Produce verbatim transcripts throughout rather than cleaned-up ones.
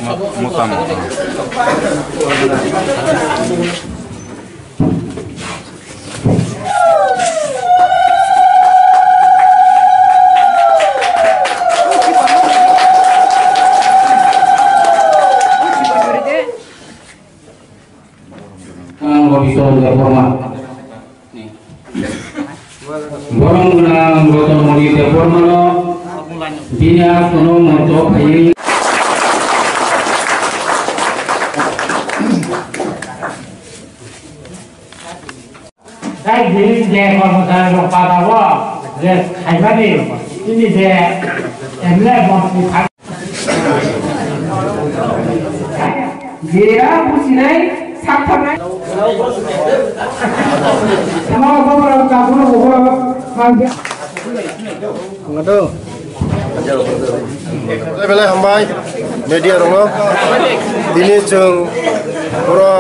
Mutam. Borong gwnang Roton Moni Debbarmano bini aswkno monto phaiwi. Tei bini je kormochari rok patao je khaimani, bini je M L A montri thang. Jera businai, sak thangnai. Tamo bobo rok tabuk rok bobo rok. Belai belai hambai media rokno. Tini chwng pura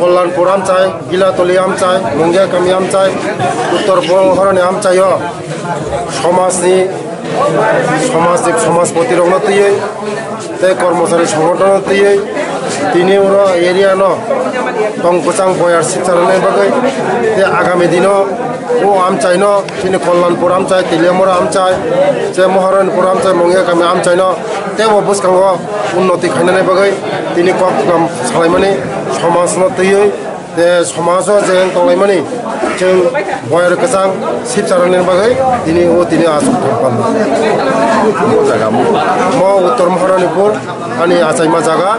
Kollanpur amchai, Gilatoli amchai, Mungia kami amchai, Uttor Borong horoni amchaio somajni, somajni, somajpoti rokno twiwi tei kormochari songothono twiwi tini oro area no tong kwchang boyar sipcharnai bagwi tei agami dino o amchaino chini Kollanpur amchai, Teliamura amchai, je Moharanpur amchai, Mungia kami amchaino teibo bwskango unnoti khainani bagwi tini kok salaimani somajno twiwi. Tei somajo je wng tonglaimani, chwng boyar kwchang sipcharnani bagwi tini o tini aswk thangpal. Mo Uttor Maharanipur ani achaima jaga.